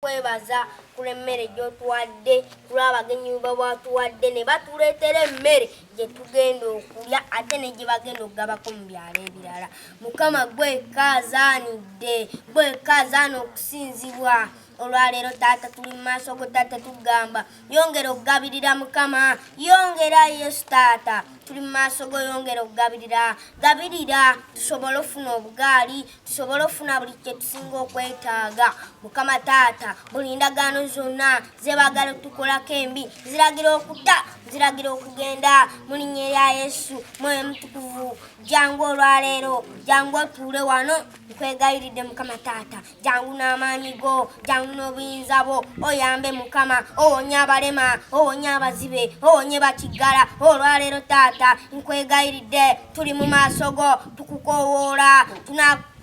Kwebaza kulw'emmere gy'otuwadde, kulw'abagenyi bw'atuwadde ne batuleetera emmere gye tugenda okulya ate ne gye bagenda okugabako mu byalo ebirala. Mukama gwe kaazaanidde, gwe kaazaana okusinzibwa. Olwaleero taata tuli mu maaso go taata tugamba yongera okugabirira Mukama, yongera Yesu taata tuli mu maaso go yongera okugabirira, gabirira tusobole okufuna obugaali tusobole okufuna buli kye tusinga okwetaaga. Mukama taata buli ndagaano zonna zebaagala otukolako embi nziragira okuta, nziragira okugenda mu linnya erya Yesu. Mwoyo Mutukuvu jangu olwaleero, jangu otuule wano, nkwegayiridde Mukama taata, jangu n'amaanyi go, jangu n'obuyinza bwo, oyambe Mukama, owonye abalema, owonye abazibe, owonye bakiggala. Olwaleero taata nkwegayiridde, tuli mu maaso go, tukukoowoola,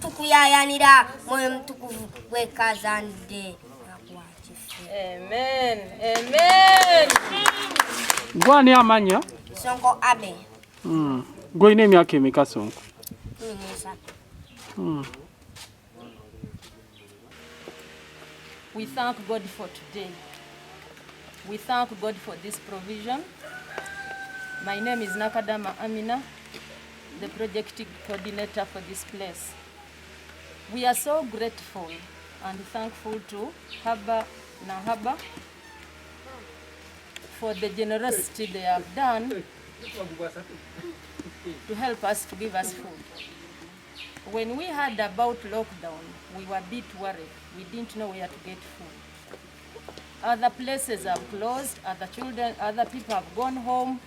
tukuyayanira. Mwoyo Mutukuvu gwekazaanidde Amen. Amen. Gwani amanya? Sonko Abe. Gwolina emyaka emeka Sonko? 13. We thank God for today. We thank God for this provision. My name is Nakadama Amina, the project coordinator for this place. We are so grateful and thankful to Haba Nahaba for the generosity they have done to help us to give us food. When we heard about lockdown, we were a bit worried. We didn't know where to get food. Other places have closed, other children, other people have gone home,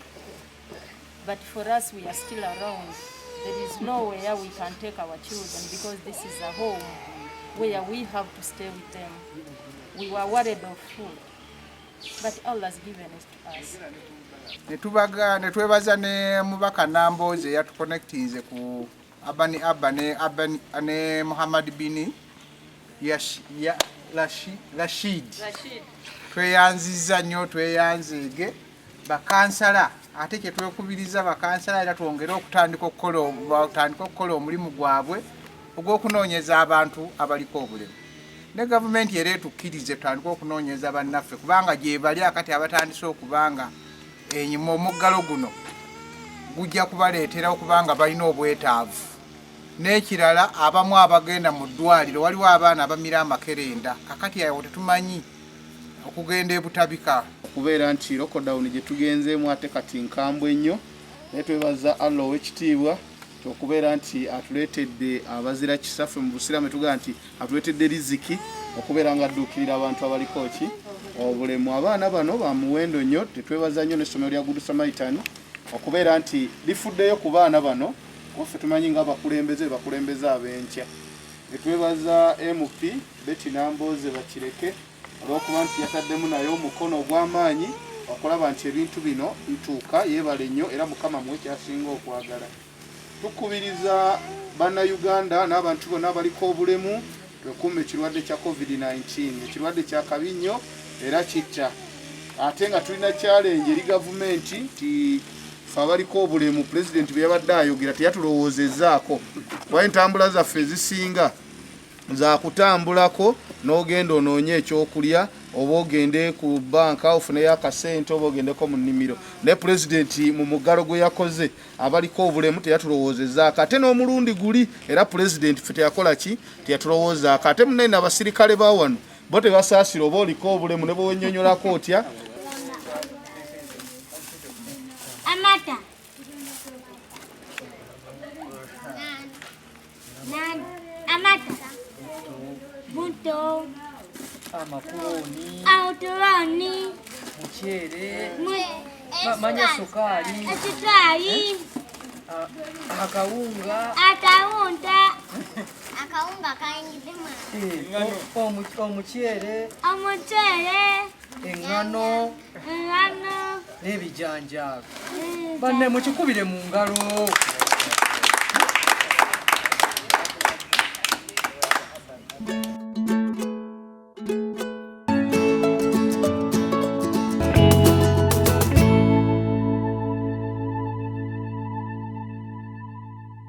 but for us, we are still around. There is nowhere we can take our children because this is a home where we have to stay with them. We were worried of food, but Allah has given it to us. Ne tubaga ne twebaza ne mubaka Nambooze eyatuconnectinze ku Abani Abba ne Abani ne Muhammad bin ya Rashid. Tweyanziza nnyo, tweyanzeege bakansala, ate kyetwekubiriza bakansala era twongere batandika okukola omulimu gwabwe ogw'okunoonyeza abantu abaliko obulemu, ne gavumenti era etukkirize tutandike okunoonyeza bannaffe, kubanga gye bali akati abatandise okubanga enyuma omuggalo guno gujja kubaleetera okubanga balina obwetaavu. N'ekirala, abamu abagenda mu ddwaliro, waliwo abaana abamira amakerenda, kakati awo tetumanyi okugenda ebutabika. Okubeera nti lockdown gye tugenzeemu ate kati nkambwe nnyo, naye twebaza Allah ow'ekitiibwa okubeera nti atuleetedde abazira kisaffe. Mu busiraamu tugamba nti atuleetedde riziki okubeera nga adduukirira abantu abaliko ki obulemu. Abaana bano ba muwendo nnyo. Tetwebaza nnyo n'essomero lya Good Samaritan okubeera nti lifuddeyo ku baana bano, kuba ffe tumanyi nga abakulembeze bakulembeze ab'enkya. Netwebaza MP Betty Nambooze Bakireke olw'okuba nti yataddemu naye omukono ogw'amaanyi okulaba nti ebintu bino bituuka. Yeebale nnyo era Mukama muwe kyasinga okwagala. Tukubiriza Bannayuganda n'abantu bonna abaliko obulemu twekuume ekirwadde kya COVID-19. Ekirwadde kya kabi nnyo era kitta, ate nga tulina challenge eri gavumenti nti fe abaliko obulemu, pulezidenti bwe yabadde ayogera teyatulowoozezaako, kuba entambula zaffe ezisinga zakutambulako n'ogenda onoonye ekyokulya, oba ogende ku banka ofuneyo akasente, oba ogendeko mu nnimiro. Naye pulezidenti mu muggalo gwe yakoze abaliko obulemu teyatulowoozezaako, ate n'omulundi guli era pulezidenti ffe teyakola ki, teyatulowoozaako. Ate munene abasirikale ba wano bo tebasaasira oba oliko obulemu ne bwewennyonnyolako otya. Amata. Nan, amata. Buto. Amakuloni. Autoloni. Muceere, manya sukaali. Esukali. Akawunga. Akawunga. Akawunga kayingiddemu. Omuceere. Omuceere. Eŋŋano. Engano. N'ebijanjaalo. Banne, mukikubire mu ngalo.